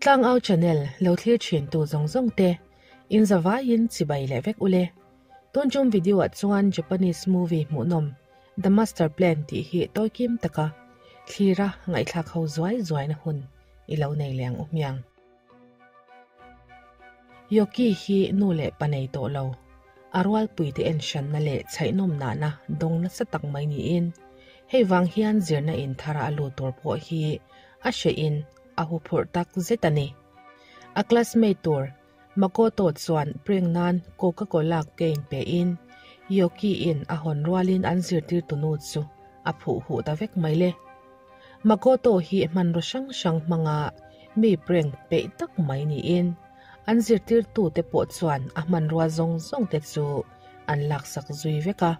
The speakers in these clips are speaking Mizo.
Tlangau channel lo thlir thin tu zawng zawng te in zavaiin chibai leh vek ule. Tun tum video ah chuan Japanese movie hmuhnawm The Master Plan tih hi tawikim taka thlira ngaihthlak ho zuai zuaina hun i lo nei leh ang u hmiang. Yoki hi nu leh pa nei tawh lo, a rualpuite en hranna leh chhaihnawm nahna dawng nasa tak mai niin hei vang hian zirna in thara a lut tur pawh hi a hrehin a huphurh tak zet a ni. A classmate tur Makoto chuan prank nan Coca-Cola cane pe in Yoki in a hawn rualin an zirtirtu nu chu a phuh huh ta vek mai le. Makoto hi hmanraw hrang hrang hmanga mi prank peih tak mai niin an zirtirtu te pawh chuan a hmanrua zawng zawng te chu an laksak zui vek a.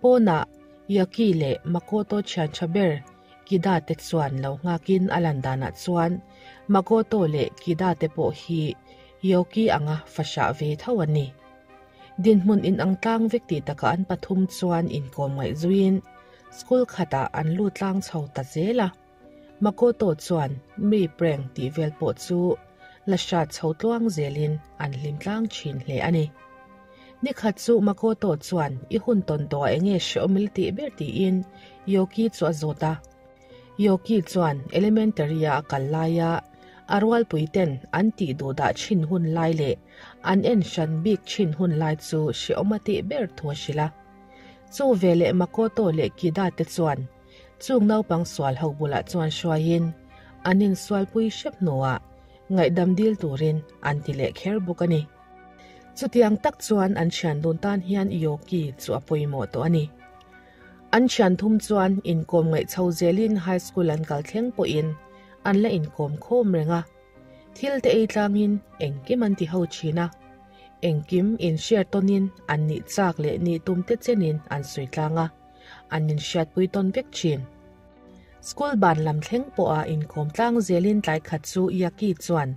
Pawnah Yaki leh Makoto thian tha ber Kida te chuan lo nghakin a lan danah chuan Makoto leh Kida te pawh hi Yoki anga fahrah ve tho an ni. Dinhmun inang tlang vek tih takah an pathum chuan inkawm ngaih zuiin school khatah an lut tlang chho ta zel a. Makoto chuan mi prank tih vel pawh chu la hrat chho tluang zelin an hlim tlang thin hle a ni. Nikhat chu Makoto chuan i hun tawn tawh ah enge hrehawm ila tih ber tiin Yoki chu a zawt a. Yoki chuan elementary a a kal laia a rualpui ten an tih duh dah thin hun lai leh an en hran bik thin hun lai chu hrehawm a tih ber thu a hrilh a. Chu veleh Makoto leh Kida te chuan Chung naupang sual ho bulah chuan hruaiin an insualpui hrep hnuah ngaihdam dil turin an ti leh kher bawk a ni. Chutiang tak chuan an thian dun tan hian Yoki chu a pawimawh tawh a ni. An thian thum chuan inkawm ngaih chho zelin high school an kal thleng pawhin an la inkawm khawm reng a. Thil te ei tlangin engkim an ti ho thin a, engkim inhriat tawnin an nih chak leh nih tum te chenin an sawi tlang a. An inhriatpui tawn vek thin. School ban lam thleng pawha inkawm tlang zelin tlai khat chu Yaki chuan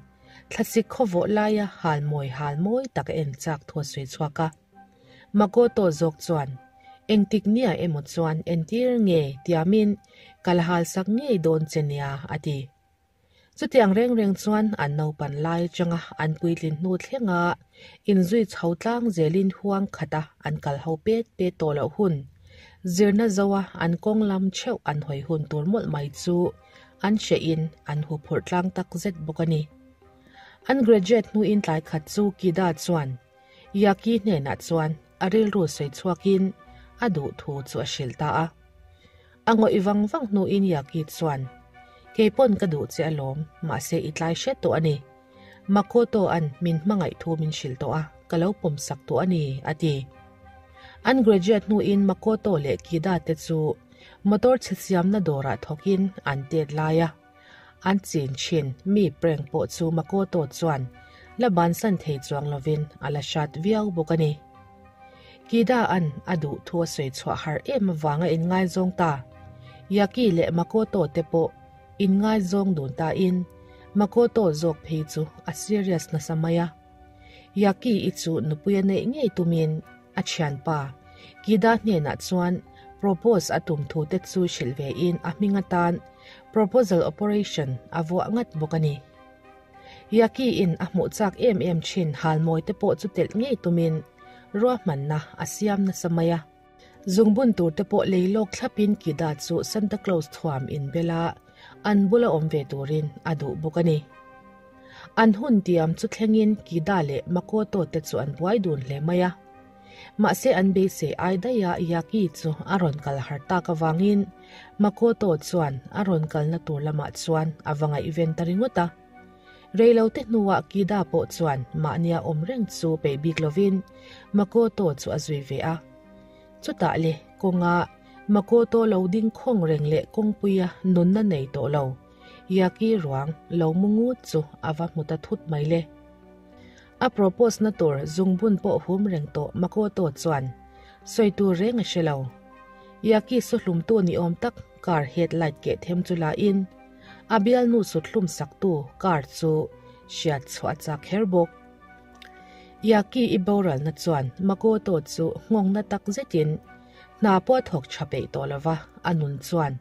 thlasik khawvawh laia hal mawi hal mawi tak a en chak thu a sawi chhuak a. Makoto zawk chuan, Engtik nia emaw chuan entir nge tiamin ka la hal sak ngei dawn che nia a ti. Chutiang reng reng chuan an naupan lai atanga an puitlin hnu thlenga inzui chho tlang zelin huang khata an kal ho pet pet tawh loh hun, zirna zoa an kawng lam theuh an hawi hun tur mawlh mai chu an hrehin an huphurh tlang tak zet bawk a ni. An graduate hnuin tlai khat chu Kida chuan Yaki hnenah chuan a rilru sawi chhuakin a duh thu chu a hrilh ta a. A ngawih vang vang hnuin Yaki chuan, Kei pawn ka duh che alawm, mahse i tlai hret tawh a ni. Makoto an min hmangaih thu min hrilh tawh a, ka lo pawm sak tawh a ni, a ti. An graduate hnuin Makoto leh Kida te chu motor chhe siamna dawrah thawkin an tet lai a. An chin thin mi prank pawh chu Makoto chuan la bansan thei chuang lovin a la hrat viau bawk a ni. Kida an a duh thu a sawi chhuah har em avanga inngaizawng ta. Yaki leh Makoto te pawh inngaizawng dun ta in Makoto zawk phei chu a serious nasa mai a. Yaki i chu nupui a neih ngei tumin a thianpa Kida hnenah chuan propose a tum thu te chu hrilh ve in a hming atan proposal operation a vuah ngat bawk a ni. Yaki in a hmuh chak em em thin halmawi te pawh chu telh ngei tumin ruahmanna a siam nasa mai a. Zungbun tur te pawh lei lawk thlapin Kida chu Santa Claus thuam in bel a, an bula awm ve turin a duh bawk a ni. An hun tiam chu thlengin Kida leh Makoto te chu an buai dun hle mai a. Mahse an beisei ai daih a Yaki chu a rawn kal har tak avangin Makoto chuan a rawn kalna tur lamah chuan a va ngaihven ta ringawt a. Reilote hnuah Kida pawh chuan mahnia awm reng chu peih bik lovin Makoto chu a zui ve a. Chutah le kawnga Makoto lo ding khawng reng leh kawngpuia nunna nei tawh lo Yaki ruang lo mu ngut chu a va hmu ta thut mai le. A propose na tur zungbun pawh hum reng tawh Makoto chuan sawi tur reng a hre lo. Yaki su hlumtu ni awm tak car headlight keh them chu la in a bialnu sut hlum sak tu car chu hriat chhuah a chak kher bawk. Yaki i boral na chuan Makoto chu nghawng na tak zetin hna pawh a thawk tha peih tawh lova a nun chuan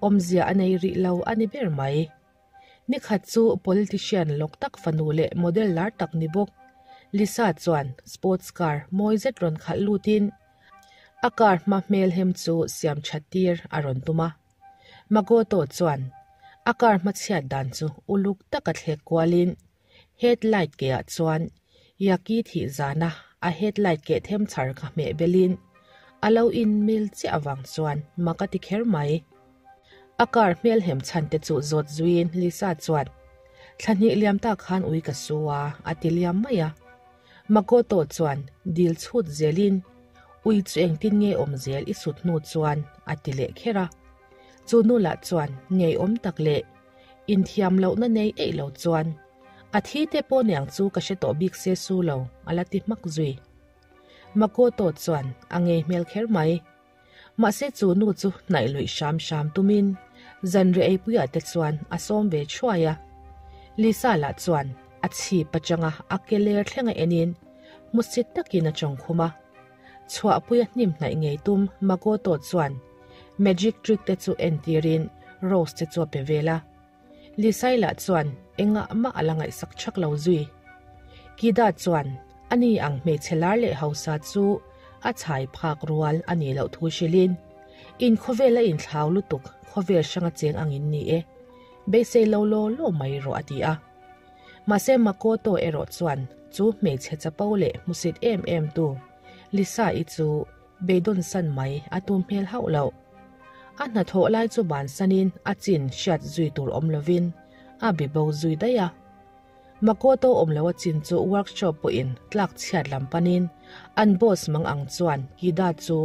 awmzia a nei rih lo a ni ber mai. Nikhat chu politician lawk tak fanu leh model lar tak ni bawk Lisa chuan sports car mawi zet rawn khalh lutin a car hma hmel hem chu siam that tir a rawn tum a. Makoto chuan a car hma chhiat dan chu uluk taka thlek kualin headlight ke ah chuan Yaki thih zana a headlight keh them chhar kha hmeh belin a lo in mil chiah avang chuan mak a ti kher mai. A car hmel hem chhan te chu zawt zuiin Lisa chuan Thla hnih liam tak khan ui ka su a, a ti liam mai a. Makoto chuan dil chhut zelin Ui chu engtin nge awm zel i sut hnu chuan a ti leh kher a. Chu nu lah chuan ngeiawm tak leh inthiam lohna nei eih lo chuan A thi te pawh niang chu ka hre tawh bik se su lo a la ti hmak zui. Makoto chuan a ngei hmel kher mai. Mahse chu nu chu hnaih luih hram hram tumin zanriah eipuiah te chuan a sawm ve thuai a. Lisa lah chuan a chhip atanga a ke ler thlenga enin hmusit takin a tawng khum a. Chhuahpuia hnim hnaih ngei tum Makoto chuan magic trick te chu entirin Rose te chu a pe vel a. Lisai lah chuan engah mah a la ngaihsak chak lo zui. Kida chuan ani ang hmeichhe lar leh hausa chu a chhai phak rual a nih loh thu hrilhin, In khawvel a inthlau lutuk, khawvel hranga cheng angin ni e. Beisei lo law law mai rawh a ti a. Mahse Makoto erawh chuan chu hmeichhe chapo leh hmusit em em tu Lisa-i chu beidawn san mai a tum hmel hauh loh. A hnathawh lai chu bansanin a chin hriat zui tur awm lovin a be bo zui daih a. Makoto awm lo a chin chu workshop pawhin tlak chhiat lam panin an boss mang ang chuan Kida chu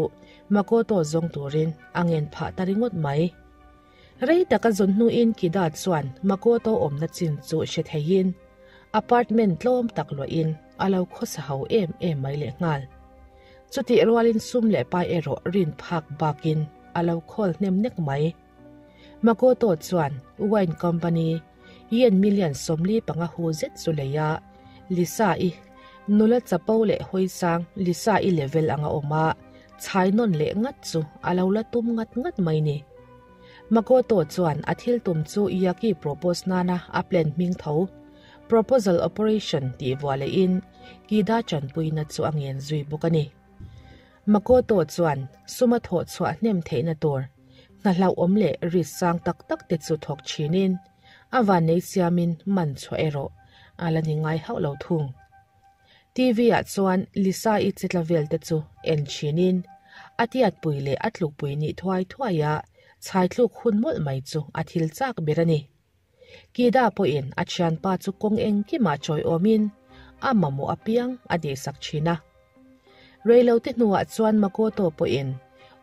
Makoto zawng turin a ngen phah ta ringawt mai. Rei taka zawn hnuin Kida chuan Makoto awmna chin chu hre theiin apartment tlawm tak luahin a lo khawsa ho em em mai lehnghal. Chutih rualin sum leh pai erawh rin phak bakin a lo khawl hnem nek mai. Makoto chuan wine company yen million 45 hu zet chu lei a, Lisa-i nula chapo leh hawisang Lisa-i level anga awm a, chhai nawn leh ngat chu a lo la tum ngat ngat mai ni. Makoto chuan a thil tum chu Yaki propose nana a plan hming tho Proposal Operation tih vuah lehin Kida chanpuina chu a ngen zui bawk a ni. Makoto chuan suma thawh chhuah hnem theihna tur hna hlauhawm leh risk sang tak tak te chu thawk thinin a vannei siamin man chhuah erawh a la ni ngai hauh lo thung. TV ah chuan Lisa-i chetla vel te chu en thinin a tiatpui leh a tlukpui nih thuai thuai a chhaitluk hun mawlh mai chu a thil chak ber a ni. Kida pawhin a thianpa chu kawng engkimah chawiawmin a mamawh apiang a dehsak thin a. Reilote hnuah chuan Makoto pawhin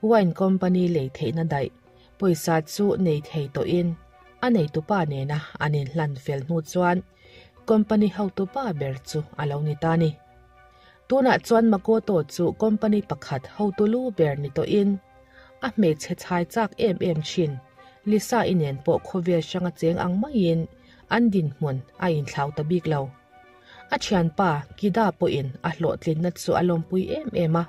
wine company lei theihna daih pawisa chu nei thei tawhin a neitupa nena an inhlan fel hnu chuan company hotupa ber chu a lo ni ta ni. Tunah chuan Makoto chu company pakhat hotu lu ber ni tawhin a hmeichhe chhai chak em em thin. Lisa-i nen pawh khawvel hranga cheng ang maiin an dinhmun a inthlau ta bik lo. A thianpa Kida pawhin a hlawhtlinna chu a lawmpui em em a.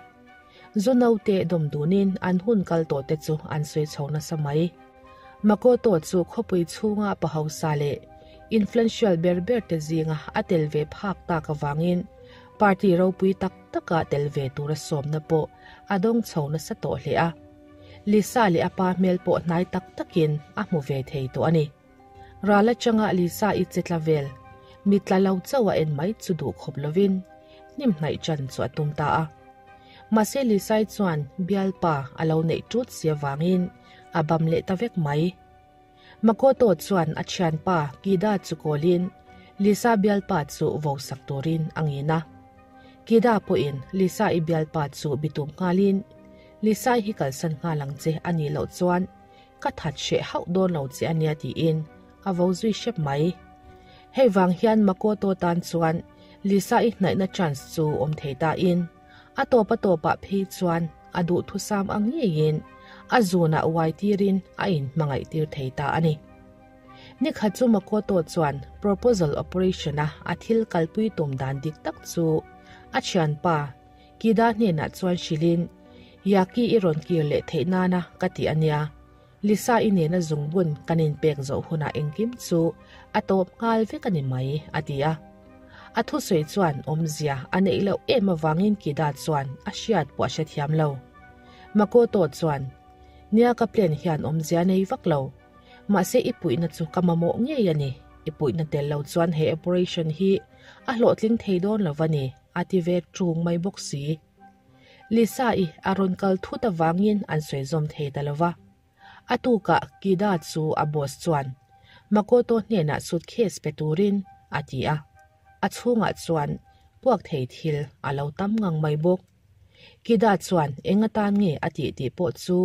Zu naute dawm dunin an hun kal tawh te chu an sawi chho nasa mai. Makoto chu khawpui chhunga pa hausa leh influential ber ber te zinga a tel ve phak tak avangin party ropui tak taka tel ve tura sawmna pawh a dawng chho nasa tawh hle a. Lisa leh a pa hmel pawh hnai tak takin a hmu ve thei tawh a ni. Ral atanga Lisa i che tla vel, mi tla lo chauh a en mai chu duh khawp lovin hnim hnaih chan chu a tum ta a. Mahse Lisa-i chuan bialpa a lo neih tut si avangin a bam leh ta vek mai. Makoto chuan a thianpa Kida chu kawlin Lisa bialpa chu vo sak turin a ngin a. Kida pawhin Lisa-i bialpa chu bitum nghalin, Lisa-i hi kalsan nghal ang che a nih loh chuan ka that hreh hauh dawn lo che a nia tiin a vo zui hrep mai. Hei vang hian Makoto tan chuan Lisa-i hnaihna chance chu awm thei tain a tawp a tawpah phei chuan a duhthusam ang ngeiin a zunah uai tirin a inhmangaih tir thei ta a ni. Nikhat chu Makoto chuan proposal operation-a a thil kalpui tum dan dik tak chu a thianpa Kida hnenah chuan hrilhin, Yaki i rawn kir leh theih nana ka ti a nia. Lisa-i nena zungbun kan inpek zawh hunah engkim chu a tawp nghal vek a ni mai, a ti a. A thusawi chuan awmzia a neih loh em avangin Kida chuan a hriat pawh a hrethiam lo. Makoto chuan, Nia ka plan hian awmzia nei vak lo. Mahse i puihna chu ka mamawh ngei a ni. I puihna tel lo chuan he operation hi a hlawhtling thei dawn lo va ni, a ti ve ṭung mai bawk si. Lisa-i a rawn kal thut avangin an sawi zawm thei ta lo va. A tukah Kida chu a boss chuan Makoto hnenah suitcase pe turin a ti a, a chhungah chuan puak thei thil a lo tam ngang mai bawk. Kida chuan eng atan nge a tih tih pawh chu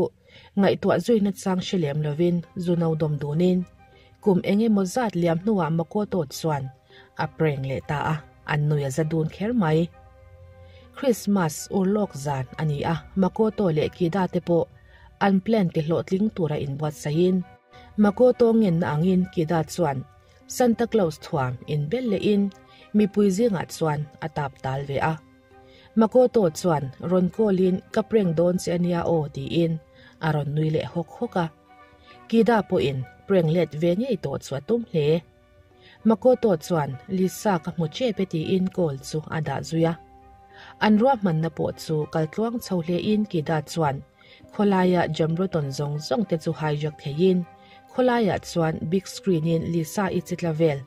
ngaihtuah zuina chang hre lem lovin zu no dawm dunin kum eng emaw zat liam hnuah Makoto chuan a prank leh ta a, an nui a za dun kher mai. Christmas urlawk zan a ni a, Makoto leh Kida te pawh an plan ti hlawhtling tura inbuatsaihin Makoto ngenna angin Kida chuan Santa Claus thuam inbel lehin mipui zingah chuan a tap tal ve a. Makoto chuan rawn call in ka prank dawn che ania aw tiin a rawn nui leh hawk hawk a. Kida pawhin prank let ve ngei tawh chu a tum hle. Makoto chuan Lisa ka hmu chep e tiin call chu a dah zui a. An ruahmanna pawh chu kal tluang chho hle in Kida chuan khawlaia Jamroton zawng zawng te chu hijack theiin khawlaiah chuan big screen in Lisa i che tla vel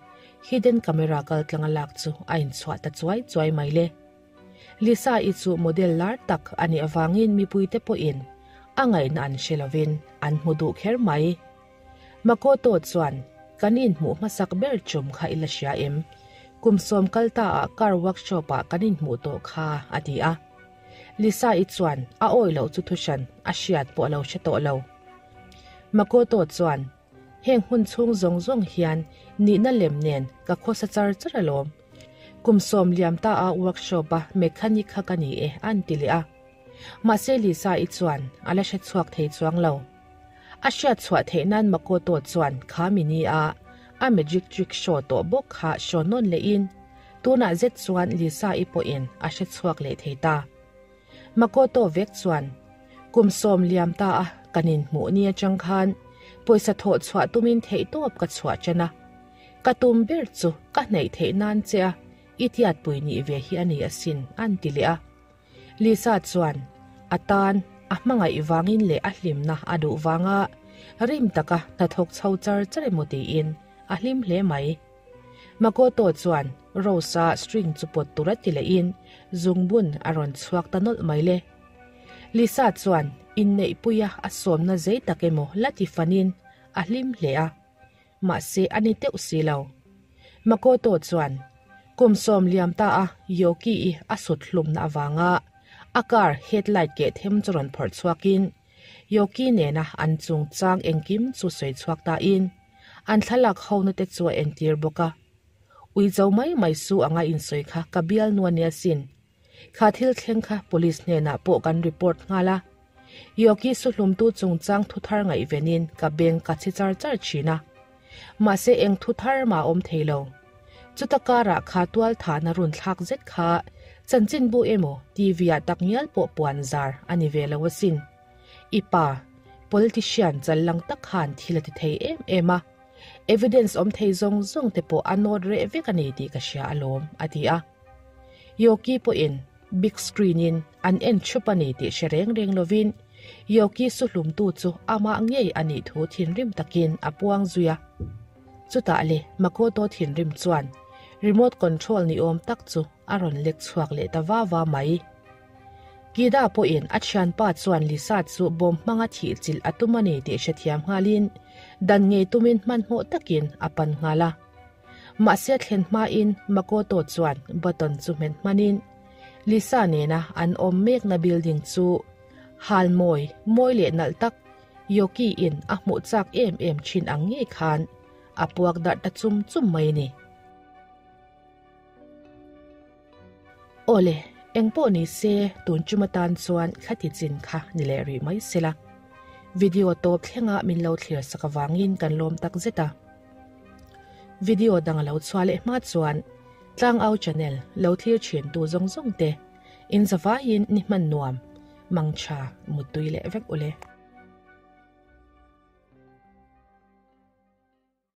hidden camera kal tlang a lak chu a inchhuah ta chuai chuai mai le. Lisa i chu model lar tak a nih avangin mipuite pawhin a ngaihna an hre lovin an hmu duh kher mai. Makoto chuan kan inhmuh hmasak ber chum kha i la hria em? Kum sawm kal ta ah car workshop ah kan inhmuh tawh kha a ti a. Lisa i chuan a awi loh chu thuhran a hriat pawh a lo hre tawh lo. Makoto chuan Heng hun chhung zawng zawng hian nihna lem nen ka khawsa char char alawm. Kum sawm liam ta a workshop a mechanic kha ka ni e a an ti leh a. Mahse Lisa i chuan a la hre chhuak thei chuang lo. A hriat chhuah theih nan Makoto chuan kha mini a a magic trick show tawh bawk kha show nawn leh in tunah zet chuan Lisa i pawhin a hre chhuak leh thei ta. Makoto vek chuan Kum sawm liam ta a kan inhmuh ni atang khan pawisa thawh chhuah tumin theihtawp ka chhuah ṭan a. Ka tum ber chu ka hnaih theih nan che a i tiatpui nih ve hi a ni asin an ti leh a. Lisa chuan a tan a hmangaih vangin leh a hlimna a duh vanga rim taka hnathawk chho char char emaw tiin a hlim hle mai. Makoto chuan Rose-a string chu pawt tur a ti lehin zungbun a rawn chhuak ta nawlh mai le. Lisa chuan inneihpuia a sawmna zei tak emaw la ti fanin a hlim hle a, mahse a ni teuh si lo. Makoto chuan kum sawm liam ta a Yoki-i a sut hlumna avanga a car headlight keh them chu rawn phawrh chhuakin Yoki nena an chungchang engkim chu sawi chhuak tain an thlalak hona te chu a entir bawk a. Uicho mai mai su anga insawi kha ka bialnu a nia sin. Kha thil thleng kha police hnenah pawh kan report nghal a. Yoki su hlumtu chungchang thu thar ngaihvenin ka beng ka chhi char char thin a. Mahse eng thu thar mah a awm thei lo. Chuta karah kha tual thahna run thlak zet kha chanchinbu emaw TV ah takngial pawh puan zar a ni ve lo asin. I pa, politician challang tak khan thil a ti thei em em a. Evidence awm thei zawng zawng te pawh a nawt reh vek a ni tih ka hria alawm, a ti a. Yoki pawhin big screen in an en thup a ni tih hre reng reng lovin Yoki su hlumtu chu amah ngei a nih thu thinrim takin a puang zui a. Chutah le Makoto thinrim chuan remote control ni awm tak chu a rawn lek chhuak leh ta va va mai. Kida pawhin a thianpa chuan Lisa chu bawm hmanga thih chilh a tum a ni tih hrethiam nghalin dan ngei tumin hmanhmawh takin a pan nghal a. Mahse thlen hmain Makoto chuan button chu hmet hmanin Lisa nena an awm mekna building chu hal mawi, mawi leh nalh tak Yoki in a hmuh chak em em thin ang ngei khan a puak darh ta chum chum mai a ni. Awle, engpawh ni se tun chum atan chuan khati chin kha ni leh rih mai sela. Video tawp thlenga min lo thlir sak avangin kan lawm tak zet a. Video dang a lo chhuah leh hma chuan Tlangau channel lo thlir thin tu zawng zawng te in zavaiin ni hman nuam, mangtha, muttui leh vek ule.